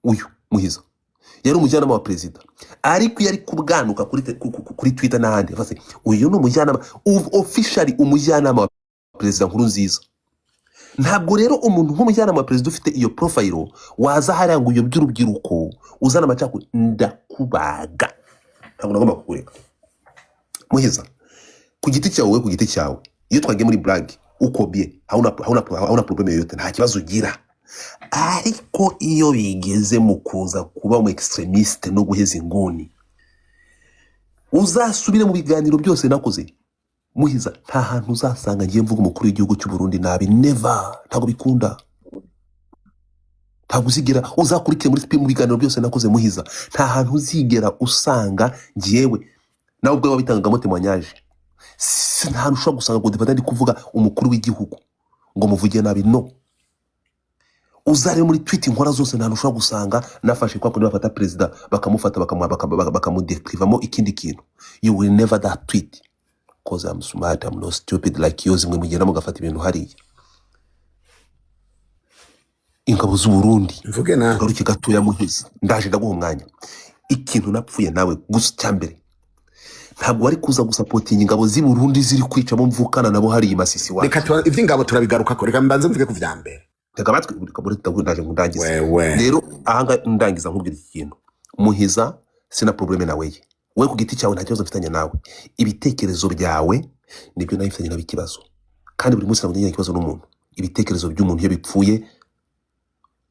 Uyu Muhiza yari umujyanama wa perezida, ariko iyo ari kubwanuka kuri, kuri Twitter n'ahandi, avuga ati, uyu ni umujyanama officially, umujyanama wa perezida Nkurunziza. Ntabwo rero umuntu nk'umujyanama wa perezida ufite iyo profile waza hariya ngo uyobye urubyiruko, uzana amacakubiri. Ndakubaga, ntabwo nagomba kukureka. Muhiza, ku giti cyawe, wowe ku giti cyawe, iyo twagiye muri blague uko bien, hauna problème yoyote, nta kibazo ugira. Ariko iyo bigeze mu kuza kuba umu extremiste no guheza inguni, uzasubire mu biganiro byose nakoze, Muhiza, nta hantu uzasanga ngiye mvuga umukuru w'igihugu cy'u Burundi nabi. Never, ntabwo bikunda, ntabwo uzigera. Uzakurikire muri mu biganiro byose nakoze, Muhiza, nta hantu uzigera usanga ngewe nawe ubwo wabitangagamo témoignage. Si nta hantu ushobora gusanga ngo dufata ndi kuvuga umukuru w'igihugu ngo muvuge nabi. No uzarebe muri tweet nkora zose, nta hantu ushobora gusanga nafashe kwa kundi bafata perezida bakamufata bakamudekrivamo ikindi kintu. You will never that tweet, 'cause I'm smart, I'm not stupid like you. Zimwe mugenda mugafata ibintu hariya. Ingabo z'u Burundi. Mvuge na Tugaruke gatoya, Muhiza, ndaje ndaguha umwanya. Ikintu napfuye nawe gusa cya mbere, ntabwo wari kuza gusupportinga ingabo z'i Burundi ziri kwicamo mvukana nabo hariya i Masisi Reka wacu. Ivy'ingabo turabigarukako, reka mbanze mvuge ku vya mbere. Tega amatwi, reka ndaje ndangize. Wewe. Rero ahanga ndangiza nkubwira iki kintu, Muhiza: sina problème nawe. Ye wowe ku giti cyawe, nta kibazo mfitanye nawe. Ibitekerezo byawe nibyo nawe mfitanye nawe ikibazo, kandi buri munsi ntabwo ngira ikibazo n'umuntu. Ibitekerezo by'umuntu iyo bipfuye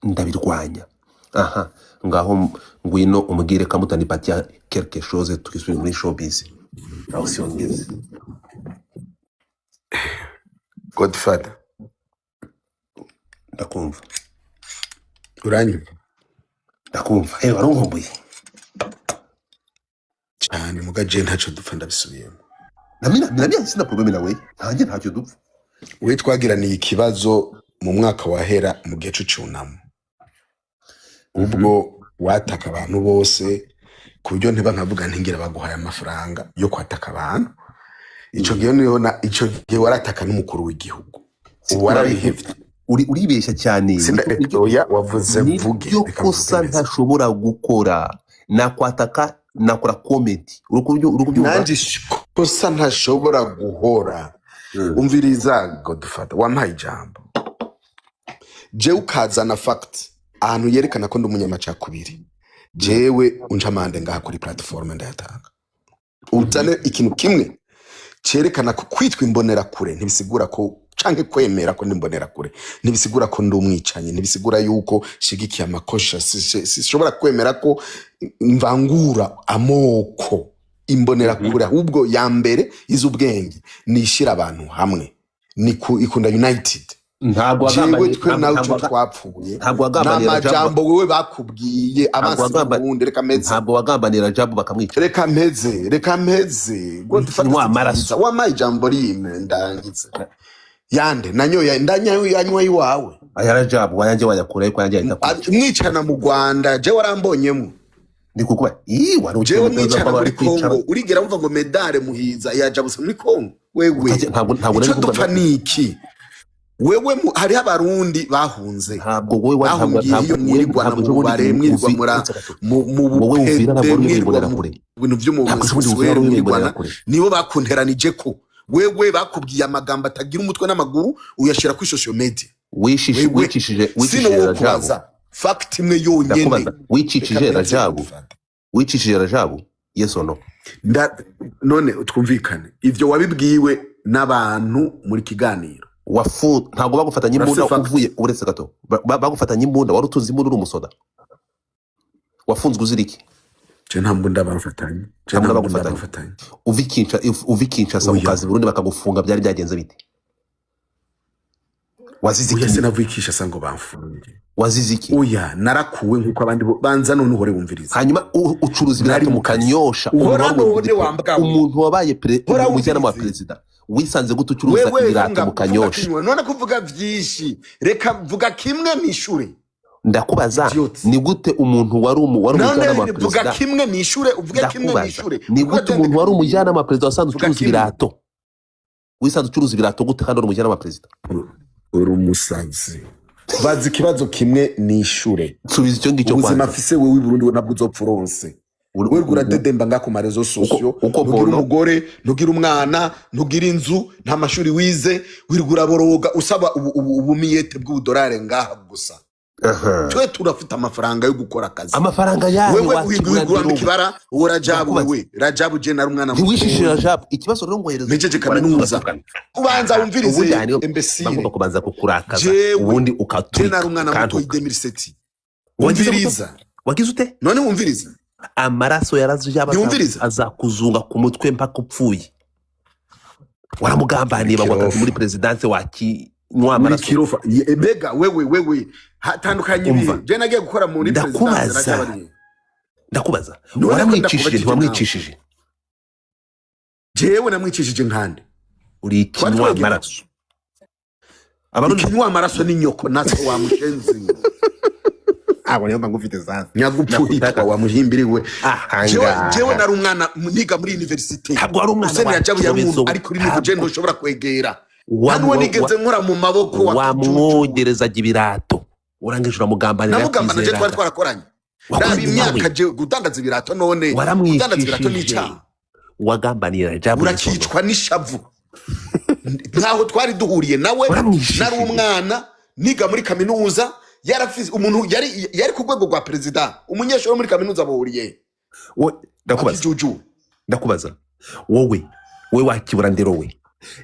ndabirwanya. Aha ngaho ngwino umbwire kama utanipatia quelque chose, tukisubire muri showbiz aho siongeze. Godfather. Ndakumva. Uranyumva? Ndakumva. Hey, warunkumbuye? Cyane, muga je ntaco dupfa, ndabisubiyemo. Namina sina problème nawe, ntanjye ntacyo dupfa. We twagiraniye ikibazo mu mwaka wahera mu gihe c'icunamo, ubwo wataka abantu bose ku buryo ntiba nkavuga ntingira baguhaye amafaranga yo kwataka abantu. Ico gihe niho na ico gihe warataka n'umukuru w'igihugu. Ubu warabihevye. Uribeshya cyane. Sinda Nibyo. Oya, wavuze mvuge. Nibyo. Reka mvuge Kosa neza. ntashobora gukora, nakwataka, nakora comment, uri kubyumva? Nanje kosa ntashobora guhora. Umviriza, Godfather, wampaye ijambo jewe ukazana fact ahantu yerekana ko ndi umunyamacakubiri. Jewe unca amande ngaha kuri platform ndayatanga. Uzane ikintu kimwe cyerekana ko kwitwa imbonerakure ntibisigura ko, canke kwemera ko ndi imbonerakure ntibisigura ko ndi umwicanyi, ntibisigura yuko shigikiye amakosha. Sishobora kwemera ko mvangura amoko. Imbonerakure ahubwo ya mbere iz'ubwenge nishira abantu hamwe, ni ikunda united. Ntabwo Jewe wagambaniye twe ntabwo nawe ntabwo ico twapfuye ntabwo wagambaniye Rajabu. n'amajambo wewe bakubwiye Ntabwo abansi b'Uburundi. Reka meze. Ntabwo wagambanira Rajabu bakamwica. Reka mpeze, reka mpeze, Godfather. Nywa Si amaraso. byiza wampaye ijambo rimwe ndangize yande nanyoye, ndanyoye yanywa iwawe. Aya Rajabu wayanjye wayakura, ariko ayanjye ahita akwica. Mwicana mu Rwanda, je warambonyemo? Ndi kukuba ii wari ukiri Jewe mutoza mwicana ko muri bari kwica. Kongo, urigera wumva ngo medare Muhiza yajabuse muri Kongo wewe? Ntabwo nari Ico kuvuga. dupfa ni iki? Wewe hariho Abarundi bahunze, Ntabwo wowe ntabwo bahungiye ntabwo iyo wowe mwirirwana ntabwo mu ejo bundi bubare, mwirirwa mura uretse gato. mu Wowe Uvira ntabwo bupede, wari uyoboye mwirirwa mu imbonerakure. bintu Ntabwo ejo bundi Uvira vy'umusuweri wari uyoboye mwirirwana imbonerakure. Nibo bakunteranije ko wewe bakubwiye amagambo atagira umutwe n'amaguru, uyashira kuri social media. Wewe Wicishije sino wicishije wo Rajabu. kubaza fact imwe yonyene. Ndakubaza, Reka wicishije mpeze, Rajabu? Godfather. Wicishije Rajabu, yes or no? None twumvikane, ivyo wabibwiwe n'abantu muri kiganiro? Wafu ntabwo bagufatanya Urafise imbunda fact? Uvuye, uretse gato, bagufatanya imbunda? Wari utunze imbunda, uri umusoda? Wafunzwe uzira iki? Je nta mbunda bamfatanye, je Nta mbunda nta mbunda bagufatanye? bamfatanye. Uva i Kinshasa Oya. ukaza i Burundi bakagufunga, byari byagenze bite? Wazize Oya. iki? Sinavuye i Kinshasa ngo bamfunge. Wazize iki? Oya, narakuwe nkuko abandi banza. None uhore wumviriza. Hanyuma ucuruza Nari ibirato mu mu kazi. Kanyosha. Umuntu Uhora wari none wambwawe. umuntu wabaye Hora umujyanama wa wumvirize. perezida, wisanze gute ucuruza Wewe ibirato funga mu funga Kanyosha? Kinywa none kuvuga vyinshi, reka vuga kimwe nishure. Ndakubaza, Idiot. ni gute umuntu wari None umujyanama wa vuga perezida kimwe nishure, uvuge kimwe Ndakubaza, nishure. ni Kuko gute je umuntu wari umujyanama wa perezida wasanze Vuga ucuruza kimwe. ibirato? Wisanze ucuruza ibirato gute kandi uri umujyanama wa perezida? Uri umusazi. Bazi ikibazo kimwe, nishure. Nsubiza icyo ngicyo. Ubuzima Kwanza afise wewe i Burundi, we nabwo uzopfa uronse. Wewe uradedemba nga ku ma réseaux sociaux, uko ntugira bono umugore, ntugira umwana, ntugira inzu, nta mashuri wize, wirirwa uraboroga usaba ubumiyete bw'ubudorare ngaha gusa. Twe turafite amafaranga yo gukora akazi. Amafaranga yayo Wewe wakibura. wiguramo Ndirowe ikibara uwo Rajabu. Ndakubaza. Wewe Rajabu, je nari umwana Ntiwishishije mutoyi. Rajabu. Ikibazo rero ngohereza Mpejeje warangiza kaminuza. ugatukana. Ubanza wumvirize. Ubundi aha niho Imbécile. bagomba kubanza kukurakaza, Jewe ubundi je ukaturika nari umwana mutoyi ukantuka. 2007. Wagize gute? Umviriza. Wagize ute? None wumviriza. Amaraso ya Rajabu Ntiwumviriza? azakuzunga ku mutwe mpaka upfuye. Waramugambaniye, bagwa akazi muri Kirofa. perezidanse, wakinywa Uri amaraso. kirofa. Mbega wewe hatandukanye Umva. ibihe je nagiye gukora muri perezidanse? Ndakubaza. Rajabu ari Ndakubaza. None ko Waramwicishije? ndakubajije nawe. Ntiwamwicishije? Jewe namwicishije nkande? Uri Twari ikinywa twegeranye. amaraso, Abarundi. Ikinywa amaraso ni nyoko naso, wa mushenzi. Abo niyo mpamvu ufite sasa. Nyagupfuhitwa Nakutaka. wa muhimbiriwe. Jewe Ahangaha nari umwana niga muri université. Ntabwo wari umwana. Hussein Rajabu yari umuntu Wa ari kuri niveau je ntushobora kwegera. Nta n'uwo nigeze nkora mu maboko, wa kijuju. Wamwogerezaga ibirato, urangije uramugambanira. Namugambana je twari Yakwizeraga. twarakoranye. Raba Wakoranye nawe. imyaka je gudandaza ibirato, none kudandaza ibirato ni Waramwicishije. icyaha? Wagambanira Rajabu Yesono. Urakicwa n'ishavu. Ntaho twari duhuriye nawe. Waramwishishije. Nari umwana niga muri kaminuza, yarafise umuntu yari ku rwego rwa perezida, umunyeshuri wo muri kaminuza bahuriye? Ndakubaza. Akijuju. Ndakubaza wowe wakibura ndero we,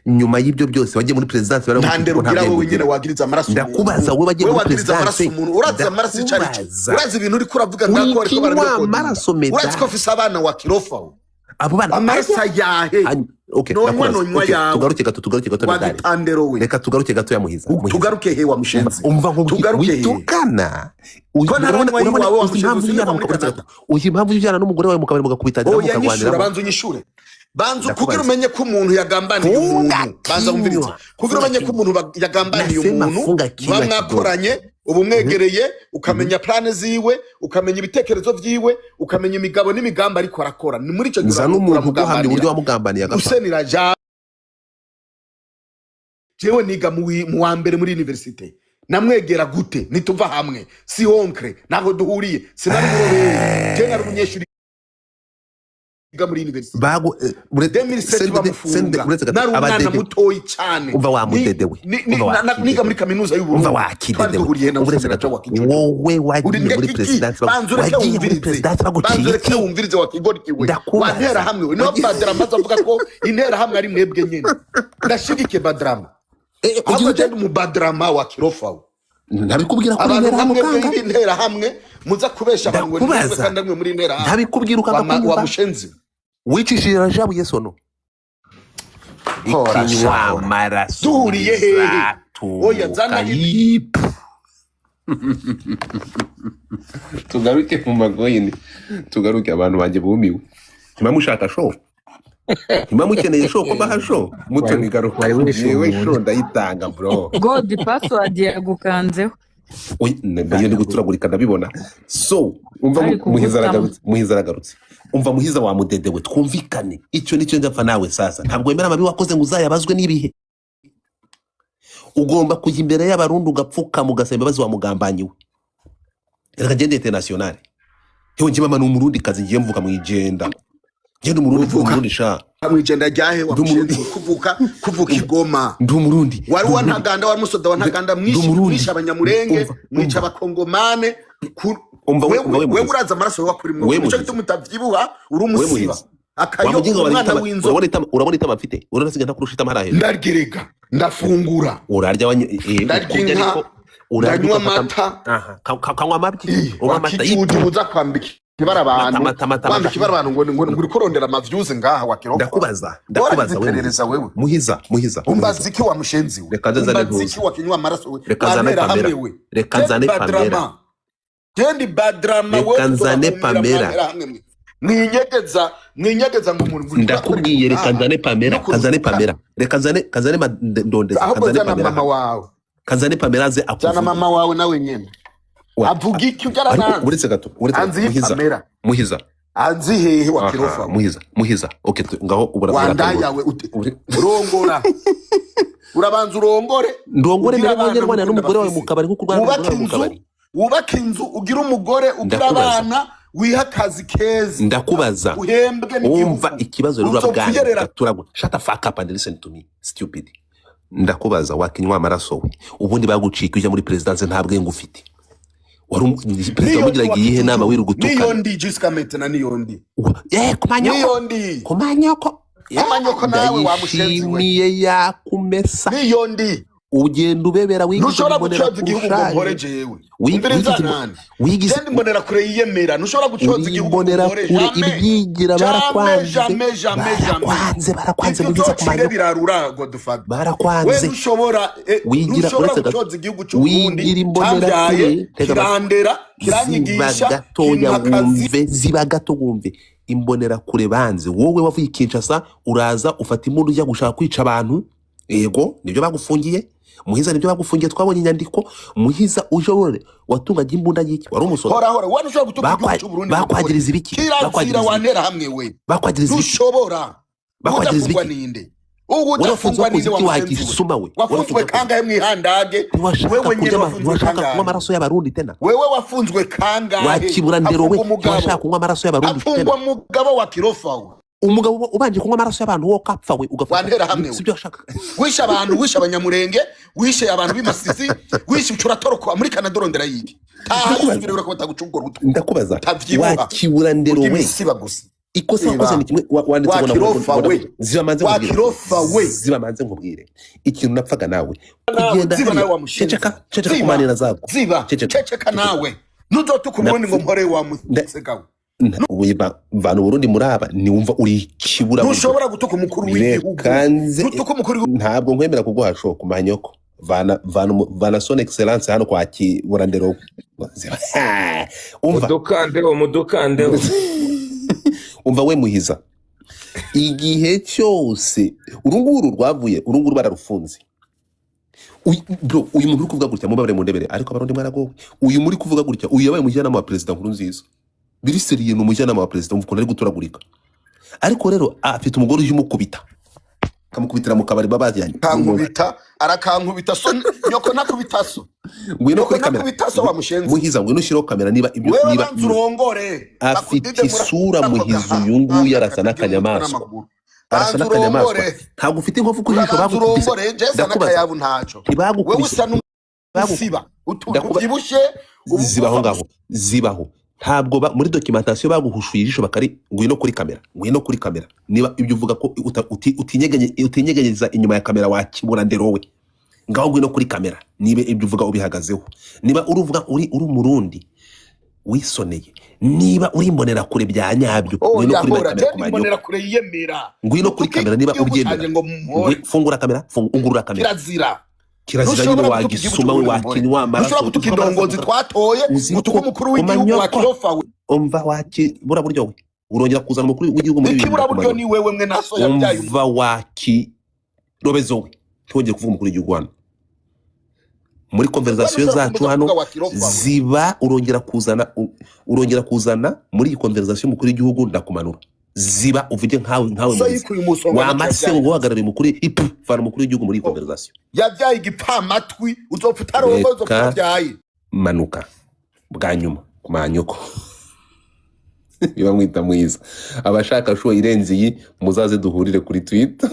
nyuma y'ibyo byose wagiye muri perezidansi Nta baramwicishije ndero ko nta ugira bwenge wowe nyine ugira. wagiriza amaraso Ndakubaza, umuntu. wowe wagiye Wewe muri wagiriza amaraso perezidanse. umuntu, urazi amaraso icyo ari cyo? Ndakubaza. Urazi ibintu uriko uravuga ngako ariko Uri barabirekodinga? amaraso. Urazi ko Medali afise abana wa kirofa we? Abo bana Amaraso ayahe? Okay, Nonywa ndakubaza. nonywa Okay, yawe. tugaruke gato Medali. Wagitandero we. Reka tugaruke gato ya Muhiza, Muhiza. Tugaruke he, wa mushenzi? Umva nkubwire. Tugaruke he? Witukana. Ko ntaranywa iwawe, wa Uzi impamvu mushenzi, ujyana sinigwa muri uretse Canada. gato. Uzi impamvu ujyana n'umugore wawe mu kabari mugakubitanira, Oya, nyishure. mukarwaniramo? Banza unyishure, banza Ndakubaza. kugira umenye ko umuntu yagambaniye Funga umuntu, banza wumvirize. kinywa. Kugira Funga umenye ko kinywa. umuntu yagambaniye Nasema umuntu, funga kinywa muba kidogo. mwakoranye, uba umwegereye, ukamenya plan ziwe, ukamenya ibitekerezo vyiwe, ukamenya imigabo n'imigambi ariko arakora. Ni muri icyo gihe Nza n'umuntu uguhamya uburyo uramugambanira. wamugambaniye agapfa. Hussein Rajab, jewe niga mu wa mbere muri université, namwegera gute? Nituva hamwe, si oncle, ntabwo duhuriye, sinari umuroberi, jewe nari umunyeshuri yiga muri université. Bagu 2007 bamufunga uretse gato, nari umwana abadede mutoyi cyane. Umva wa mudede we. Umva wa Niga kidede muri we. kaminuza Umva y'Uburundi. wa Twari kidede we. duhuriye na Uretse Hussein gato. Rajab wa Kijuju? Wowe wagiye Uri muri iki? perezidansi Banza ureke wagiye muri wumvirize. perezidansi baguciye Banza ureke iki? wumvirize, wa kigoryi we. Ndakubaza. Wantera hamwe we niho. Badrama aza avuga ko intera hamwe ari mwebwe nyene. Ndashigikiye Badrama. Ugize Ahubwo ute? je ndi umubadrama wa kirofa we. Ntabikubwira ko uri Abantu interahamwe nka mwebwe ukanga. b'interahamwe muza kubesha abantu ngo ni mwebwe, Ndakubaza. kandi namwe muri interahamwe. Ntabikubwira ukanga Wa kunyumva. mushenzi. Wicishije Rajabu Yesono. Hora Ikinywa sha, hora. amaraso. Duhuriye hehe? Oya, Bizaturuka zana yipu. Tugaruke mu magoyini, tugaruke. Abantu banjye bumiwe, ntibamushaka show, ntibamukeneye show, ko mbaha show Mutoni. Garuka. Wari wishe Yewe, umuntu. show ndayitanga, bro. God, password yagukanzeho. Oya, iyo ndi guturagurika ndabibona. So umva, Ari Muhiza kugutamo. aragarutse, Muhiza aragarutse. Umva Muhiza wa mudede we, twumvikane, icyo nicyo ndapfa nawe. Sasa ntabwo wemera amabi wakoze ngo uzayabazwe n'ibihe. Ugomba kujya imbere y'Abarundi ugapfukama ugasaba imbabazi wa mugambanyi we. Reka ngende international. Hewe, njye mama ni Umurundi kazi, ngiye mvuka mu Igenda, ngende Umurundi, mvuka Uvuka Umurundi sha. Mwijenda ryahe, wa Ndi Umurundi. mushenzi? Kuvuka igoma Ndi Umurundi. Wari Ndi uwa Umurundi. Ntaganda, wari umusoda wa Ntaganda. Ndi Mwishe Umurundi. mwishe Abanyamurenge, Umva, mwica umva. Abakongomane. Umva we, Wewe umva we wewe Muhiza. uraza amaraso wowe kuri We mwe, nico Muhiza. gituma utavyibuha, uri We umusiba Muhiza. Wa akayo mujinga wari umwana itama. w'inzoka. Urabona itama mfite? Urabona siga ntakurusha itama hariya hejuru? Ndargerega, ndafungura. Urarya Ndarya kurya inka, ariko urarya ndanywa ugafata amata. Aha, kanywa amabyi, unywa amata. Wakijuju, uza kwambika ibara Mata abantu, mata mata wambika mata. ibara abantu ngo uriko urondera amavyuzi ngaha, wa kirofa. Ndakubaza, ndakubaza Waragize we iperereza Muhiza. wewe. Muhiza, Muhiza, Umbaza Muhiza. iki, wa mushenzi we? Reka nzane Umbaza ntuza. iki, wa kinywa amaraso we? Reka nzane Wantera hamwe Pamela. we. Reka Jendi nzane Pamela. badrama, jendi badrama Reka wewe. nzane Tuzobakumira Pamela. mwantera hamwe mwe. Mwinyegeza, mwinyegeza ngo umuntu ngo uriko urakora Ndakubwiye, ibintu reka ngaha nzane Pamela. n'ukuntu Kanzane utukana. Pamela. Reka nzane, kanzane ndondeza. Ahubwo Kanzane zana Pamela mama hano. wawe. Kanzane Pamela aze Zana akuvuge. mama wawe nawe nyene. Avuga iki? Ujya Ariko arananze. uretse gato, uretse gato. Anzi Muhiza, Pamela. Muhiza. Anzi hehe wa Aha, kirofa we? Muhiza, Muhiza, okay, ngaho ubura Wandaya we, rongora, urabanza urongore. Ndongore Ugira mbere abana nkongere rwanira n'urukundo n'umugore wawe mu bafise. kabari nk'uko urwana n'umugore Wubake wawe mu inzu, kabari. wubake inzu, ugire umugore, ugire Ndakubaza. abana, wihe akazi keza, Ndakubaza. uhembwe n'igihugu. Wumva ikibazo rero. Uzopfa Urabwana uyerera. turagwa. Shut the fuck up and listen to me, stupid. Ndakubaza, wakinywa amaraso we, ubundi bagucika ujya muri perezidanse nta bwenge ufite. Wari perezida Niyo ndi. wamugiraga iyihe nama wirirwa Niyo utukana? ndi jusqu'à maintenant, niyo ndi. Kumanyoko. Niyo ndi. Kumanyoko. Kumanyoko nawe, wa mushenzi we. Ndayishimiye yakumesa. Niyo ndi. Ugenda ubebera, wigize Ntushobora imbonera gucoza igihugu ngo mpore kurushaje. jewe. Umviriza nani. Wigize Genda imbonera kure yiyemera, ntushobora gucoza uri igihugu ngo imbonera mpore. kure. Jamais. Ibyigira Jamais. barakwanze. Jamais, jamais, jamais. Barakwanze, barakwanze. Ibyo Mugize uzocire kumanyoko. birarura, Godfather we. Barakwanze. Ntushobora Wigira ntushobora uretse gato gucoza igihugu cy'Uburundi wigira imbonera cyambyaye, kure, tega amatwi. kirandera, Ziba kiranyigisha, gatoya kimpa akazi. wumve, ziba gato wumve. Imbonera kure banze wowe wavuye i Kinshasa, uraza ufata imbunda ujya gushaka kwica abantu. Yego, nibyo bagufungiye, Muhiza, nibyo bagufungiye. Twabonye inyandiko, Muhiza. Uje wowe watungaga imbunda y'iki? Wari umusoda? Hora hora, wowe ntushobora gutuka igihugu cy'Uburundi ngo mpore. Bakwagiriza ibiki? Kirazira. Bakwagiriza ibiki? Wantera hamwe we. Bakwagiriza ibiki? Ntushobora. Bakwagiriza Udafungwa ibiki? ninde ubu? Wari wafunzwe Udafungwa wakoze ninde iki? wa mushenzi we? Wagisuma we, wari Wafunzwe wafunzwe wakoze kangahe mwihandage? Ntiwashaka Wewe nyene kurya wafunzwe ntiwashaka kunywa kangahe? amaraso y'Abarundi tena. Wewe wafunzwe kangahe? Wakibura ndero we. Hafungwa umugabo. Ntiwashaka kunywa amaraso y'Abarundi tena. Hafungwa mugabo wa kirofa we. Umugabo ubanje kunywa amaraso y'abantu, wowe ukapfa we, ugafata Wantera hamwe we. Sibyo washaka? Wishe abantu, wishe Abanyamurenge, wishe abantu b'Imasisi, wishe ucuratoroka muri Kanada urondera yiki? Taha. Ndakubaza. Yisubire urako bataguca urwo rutwe. Ndakubaza. Utavyibuha. Wakibura ndero Urya we. imisiba gusa. Ikosa wakoze Reba. ni kimwe wanditse ngo Wakirofa we. Ziba manze nkubwire. Wakirofa we. Ziba manze nkubwire ikintu napfaga nawe Nawe, kugenda ziba hariya. nawe wa mushenzi. Ceceka, ceceka. Ziba. Kumanira zako. Ziba. Ceceka. Ceceka. Ceceka. Nawe ntuzotuka Umurundi ngo mpore, wa musega we. Vana Uburundi muri aba, niwumva uri ikibura buryo. Ntushobora gutuka umukuru w'igihugu. Reka nze. Ntutuka umukuru w'igihugu. Ntabwo nkwemera kuguha show ku manyoko. Vana, vana, vana son excellence hano kwa kiburandero. Umva. Mudukandeho, mudukandeho. Umva we Muhiza, igihe cyose urunguru rwavuye, urunguru bararufunze. Bro, uyu muntu uri kuvuga gutya, mubabare mundebere, ariko Abarundi mwaragowe. Uyu muri kuvuga gutya, uyu yabaye umujyanama wa perezida Nkurunziza. Biri sérieux, ni umujyanama wa perezida. Umva ukuntu ari guturagurika. Ariko rero afite umugore ujya umukubita, akamukubitira mu kabari babajyanye. Kankubita, arakankubita so nyoko nakubita so. Ngwino Nyoko kuri kamera. nakubita so, wa mushenzi. Muhiza, ngwino ushyireho kamera niba ibyo Wewe niba banza urongore. Afite Bakudide muri isura ako Muhiza, uyu nguyu gahanga arasa katagira umutwe n'akanyamaswa. n'amaguru. Arasa Banza n'akanyamaswa. urongore. Ntabwo ufite inkovu ku jisho? Urabanza Bagukubise. urongore, je sa Ndakubaza. n'akayabu ntaco. Wewe Ntibagukubise? usa n'umusiba ubyibushe ubu. Zibaho ngaho, zibaho. Ntabwo muri documentation baguhushuye ijisho bakari. Ngwino kuri kamera, ngwino kuri kamera niba ibyo uvuga ko utinyeganyeza inyuma ya kamera. Wakibura ndero we, ngaho ngwino kuri kamera niba ibyo uvuga ubihagazeho, niba uruvuga uri Umurundi wisoneye, niba uri imbonerakure bya nyabyo. Oh, Ngwino kuri yahora kamera je ku manyoko. imbonera kure yiyemera. Ngwino kuri Ntutuke kamera niba igihugu ubyemera. canje ngo mpore. Fungura kamera, ungurura kamera. Kirazira. Kirazira nyine. Ntushobora gutuka igihugu Wagisuma we, cy'Uburundi ngo mpore. wakinywa amaraso. Ntushobora gutuka Uzi ko amaraso indongozi twatoye, uzi gutuka ko umukuru w'igihugu, wa kumanyoko. kirofa we. Umva, wakibura buryo we, urongera kuzana umukuru w'igihugu muri ibi bintu. Ikibura buryo Ndakumanura. ni wewe mwe naso yabyaye. Umva, wakirobezo we, ntwongere kuvuga umukuru w'igihugu hano muri Wewe conversation ntushobora zacu kumbuza hano. kuvuga, wa kirofa we. Ziba, urongera kuzana muri iyi conversation umukuru w'igihugu, ndakumanura. Ziba uvuge nkawe, nkawe So Muhizi. yikuye umusonga ntacyo Wamase yabyaye. ngo uhagarariye umukuru ipu, vana umukuru w'igihugu muri iyi conversation. Yabyaye igipfamatwi, uzopfa utarongoye, uzopfa Reka. utabyaye. Manuka bwa nyuma ku manyoko. Niba mwita mwiza, abashaka show irenze iyi muzaze duhurire kuri Twitter.